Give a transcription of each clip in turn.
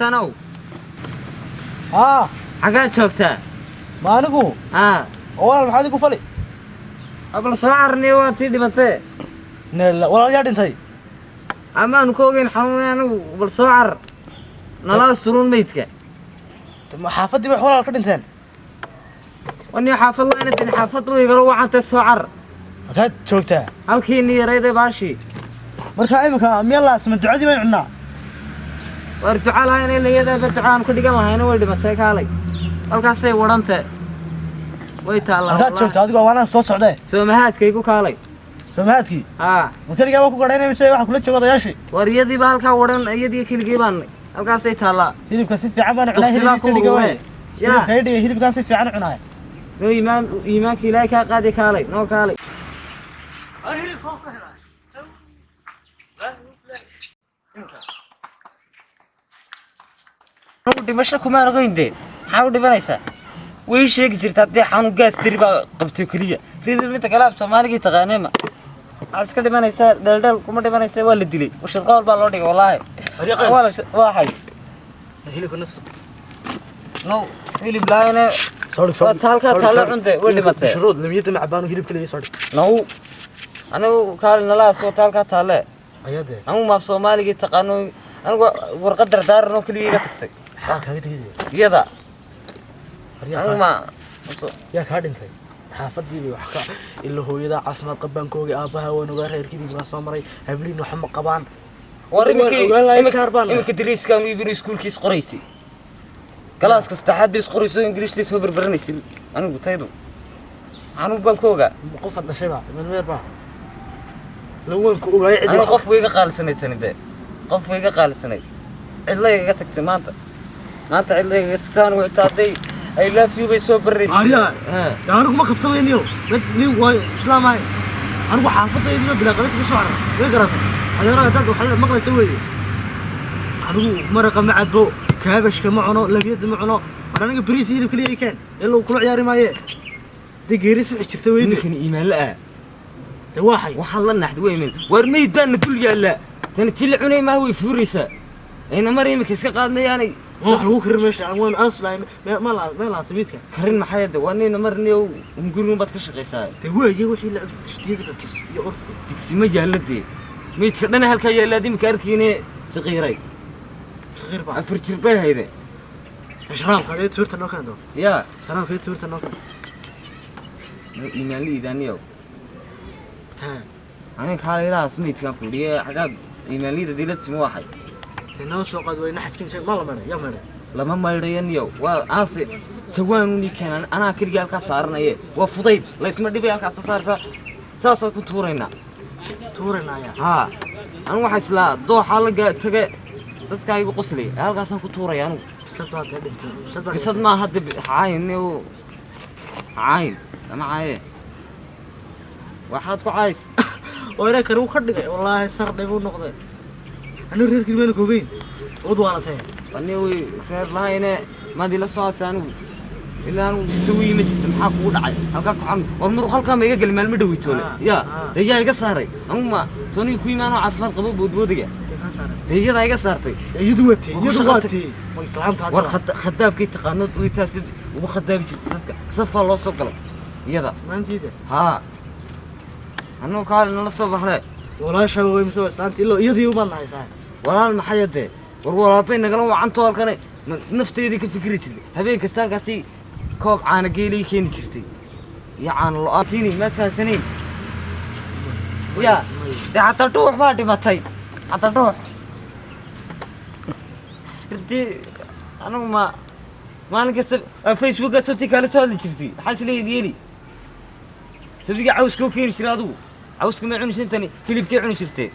Xasanow. Haa. Xaggaad joogtaa? Ma anigu? Haa. Oo walaal, maxaad igu fali? Abal soo carniyo, waa tii dhimatee. Neel, walaal, yaa dhintay? Amaanu ka ogeyn xanuun anigu, bal soo carar, nala asturuun meydka. Ma xaafaddii bay walaal ka dhinteen? Wani xaafad la tin, xaafad u igalo wacantee, soo carar. Halkaad joogtaa? Halkii ni yarayday baashii. Marka iminka miyaa laasma ducadii baynu cunnaa? Waar duca lahayn iyadaaba duca aan ku dhigan lahayna, way dhimatay, kaalay, halkaasay wadhante, way taallaa. Halkaad joogtaa adigu? Waanaan soo socdee. Soomahaadkaygu kaalay. Soomahaadkii? Haa. Ma keligaa waa ku gadhaynaya mise waxaa kula jooga odayaashii? Waar iyadiiba halkaa wadhan, iyadii keligii baan, halkaasay taallaa. Hilibka si fiican baan cunaa. Duqsi baa ku hilibkiisa dhiga ururee waaye. Yaa. Hilibka ii dhiga, hilibkaan si fiican u cunaaya. Noo iimaan, iimaanka Ilaahay kaa qaadi, kaalay, noo kaalay. Anugu dhimasho kumaan ogeyn dee, maxaa u dhimanaysaa? Way sheegi jirtaa dee, xanuun gaas tiri baa qabtay keliya ridul. Midda kale, af Soomaaligii taqaanee ma waxaad iska dhimanaysaa? Dheeldheel kuma dhimanaysa, waa la dilay, shirqool baa loo dhigay wallaahi. Waa la waa xay. Hilibka nas. No hilib laayne. Soo dhig. Waa taalkaa taalo cunte, way dhimatay. Shuruud lamiyada macbaanu hilibka leeyahay soo dhig. Now, anigu kaali nalaas, waa taalkaa taalle. Ayadee. Anigu maaf Soomaaligii taqaano, anigu warqad dardaaran oo keliya iga tagtay. Maxaa kaaga tegay? Iyada anigu ma Yaa kaa dhintay? Xaafadii bay wax ka ila hooyada caafimaad qabaan koogay, aabbaha waan ogaa, reerkii baan soo maray, habliin waxa ma qabaan. War Waan ogaan lahayn, jaar baan nahay. Iminka dariiskaan iibin iskuulkiis qoraysay, galaaska saddexaad bay isqorayso, Ingiriishtii soo barbaranaysay. Anigu taydu xanuun baan ku ogaa. Qofaad dhashay baa imanmeer baa lawan ku ogaay cidi. Anigu qof way iga qaalisanayd tani dee, qof way iga qaalisanayd, cidla igaga tagtay maanta, maanta cidla igaga tagtay. Anigu xitaa hadday I love you bay soo baranaysay. Aryaa. Haa. Dee anigu ma kaftamayniyo, mid nin waa islaamahay, anigu xaafadaydii bilaa qalin kaga soo carar, way garatay adeeraha dad waxa maqlaysa weeye. Anigu maraqa ma cabo, kaabashka ma cuno, labiyada ma cuno. War aniga bariis iyo hilib kaliya ii keen, ilaa uu kula ciyaari maaye dee, geeri sixi jirta weyde. Ninkan iimaan la-ah. Dee waa xay. Waxaan la naxday wey, imin waar meyd baana dul yaallaa, tani tii la cunay maaha, way fuuraysaa, ayna mar iminka iska qaadnayaanay. Ma wax lagu karin meesha aan waan aaslahay ma la ma la midka. Karin maxay hadda? Waa nina mar niyow hungurigun baad ka shaqaysaa. Dee waaye wixii la digsiga tus iyo orta. Digsi ma yaalla dee, meydka dhana halkaa yallaad iminka arkiine, saqiiray. Saqiir baa. 4 jir bay hayde. Sharaabka dee timirta noo keento. Yaa. Sharaabka dee timirta noo keento. Iimaan la iidaaniyow. Haa. Aniga kaalaylahaas meydkaan ku dhiye, xagaad iimaanliyada dila timi waxay. Dee noo soo qaad, way naxajkin ma la maydhay, yaa maydhay? Lama maydhayo niyow, waa aase jawaanuni keenan, anaa keligii halkaa saaranaye, waa fudayd, laysma dhibay, halkaasa saarsaa, saasaad ku tuuraynaa. Tuuraynaa ayaa? Haa, anigu waxaa islaa dooxaa la gaa tage, dadkaa igu qoslay, halkaasaan ku tuuraya anigu. Bisad baa dee dhintay, bisad baa. Bisad maaha hadda, caayin niyow, caayin lama caaye, waxaad ku caaysa. Oo inaa kani uu ka dhigay wallaahi sardhay buu noqday, anigu reerkii mayna kogeyn wad waalatee. Ani way reer lahayne, maad ila socotay anigu ilaa anigu jirta wii ma jirta, maxaa kugu dhacay halkaa ku xanu? War muruq halkaa ma iga geli maalmo dhaweytoole. Ah, yaa. ah. Dee yaa iga saaray? Anigu ma soonigii ku imaanoo caafimaad qabo boodboodiga? Dee kaa saaray. Dee iyadaa iga saartay. Iyadu watee. War ku Iyadu shaqo watee, way islaanta war khadaabkay taqaanood way taasi ugu khadaabi jirtay dadka, safaa loo soo galay iyada. Maantiida. Haa, annagu kaali nala soo baxle. Walaasha way mise waa islaanta ilo iyadii umaad nahaysaa? Walaal maxay dee? War walaabay nagala wacantoo halkane nafteedii ka fikri jirtay, habeen kasta halkaasay koob caana geelay keeni jirtay iyo caano lo-aan keeni, maad fahansanayn ya. Dee xataa dhuux baa dhimatay, xataa dhuux dee. Anigu ma maalin kasta Facebooka sabti kaala soo hadli jirtay, maxaa isleeyihin yeeli sabtiga cawska u keeni jiray? Adigu cawska may cuni jirtani, hilibkay cuni jirtee.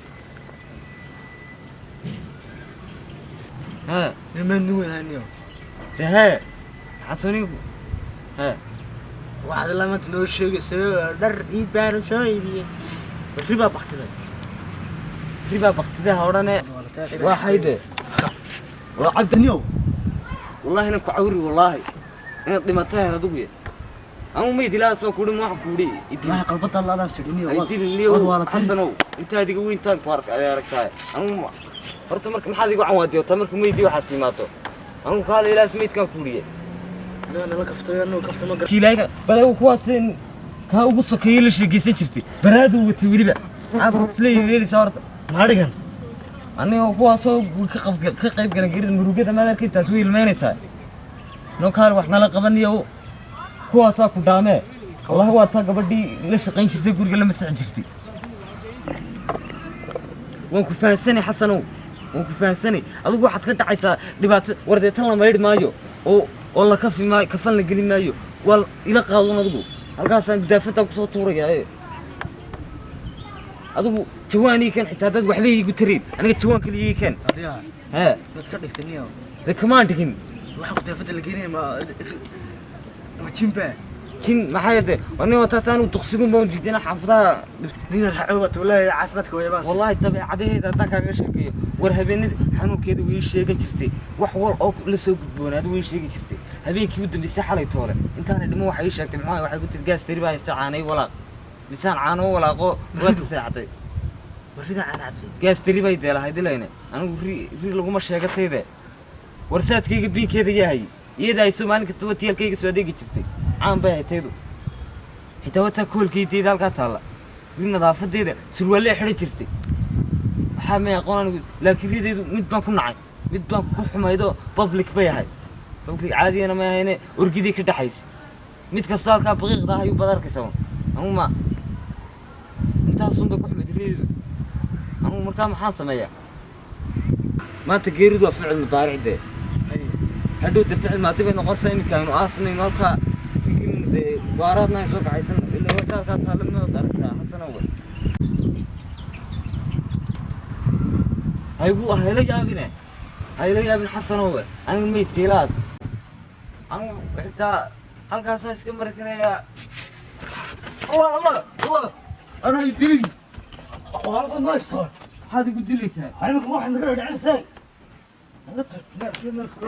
Haa. Nimaan nin weyn hayniyo. Dee hee, xasunigu hee. Waxaad ilaa maanta noo sheegaysa dhar ciid baanu soo iibiyey, ribaa baktiday. Ribaa baktidaha odhane, waa xayde, waa cabdi. Niyow. Wallahi inaan ku cawri, wallaahi inaad dhimatay her adigu ye, anigu mayd ilahaas baan kuuhi, ma waxaan kuuhi idil. Wallahi qalbada alla adaan sidhiniyo. Idil niyow Xasanow, intaad iga weyntaan ku ark aragtahay anigu. Horta marka maxaad igu canwaadiyotaa markuu meydii waxaas yimaado? Anigu kaala ilaas meydkaan kuuriye. Nala kaftay, anu kafta ma gar. Kiilaayga bal kuwaas kaa ugu sokeeyey la sheekaysan jirtay, baraaduu watay weliba, maxaad isla yeelyeelaysaa horta? Maadhigan. Aniga kuwaasoo ka qab ka qayb galan gerida murugada maad arkin, taas way ilmeynaysaa. Noo kaale, wax nala qabaniyo, kuwaasaa ku dhaamee. Wallahi waa taa gabadhii la shaqayn jirtay, guriga la masaxi jirtay. Waan ku fahansanay Xasanow, waan ku fahansanay. Adigu waxaad ka dhacaysaa dhibaato. War dee tan la maydhi maayo oo la kafi maayo, kafan la gelin maayo. Waa ila qaadun adigu, halkaasaan gudaafantaa kusoo tuurayaa. Ee adigu jawaan ii keen, xitaa dad waxba iigu tarayn, aniga jawaan kaliya ii keen. Adiga. Hee. Maad ka dhigtay niyo? Dee kamaan dhigin. Waxa ku daafada la geenaya ma jimba? Jin maxay de? Aniga taas aanu duqsigun baan diidana xaafadaha. Nina raaco baad wallaahi, caafimaadka way baan. Wallahi dabeecadaheeda haddaan kaaga sheekeeyo, war habeenada xanuunkeeda way ii sheegan jirtay, wax wal oo la soo gudboonaada way ii sheegi jirtay. Habeenkii u dambeysay xalay toole intaanay dhiman waxay ii sheegtay, muxuu, waxay ku tiri gaas tari baa haysta, caanay walaaq misaan caano walaaqo waa taseexatay. Warida aan cabtay. Gaas tari bay deelahayd ilayne, anigu ri ri laguma sheegatayde. War saadkayga biinkeeda yahay, iyada hayso maalin kasta watiyaalkayga soo adeegi jirtay, caan bay haytaydu, xitaa wataa koolkaydeeda halkaa taalla, ri nadaafadeeda surwaalle xidhan jirtay. Waxaa may aqoon anigu, laakiin ridaydu mid baan ku nacay, mid baan ku xumaydo, public bay ahay, public caadigana may ahayne, orgidii ka dhexaysa mid kastoo halkaa baqiiqda ah ayuu baad arkaysaa un. Anigu ma intaasun bay ku xumayd ridaydu. Anigu markaa maxaan sameeyaa maanta? Geeridu waa ficil mudaaric dee, hadhow de ficil maadi bay noqonaysaa. Iminka aynu aasnayno halkaa rigin dee waaraadna ay soo kaxaysan ilaa wata halkaa taalla maad aragtaa Xasanow? Haygu hayla yaabine, hayla yaabin Xasanowe, aniga meydka ilaas, anigu xitaa halkaasaa iska mari karayaa. Allah Allah Allah, ana idilin waxba ma haysto. Maxaad igu dilaysaa? Aniga waxaan naga dhacay naga tartmaa marka.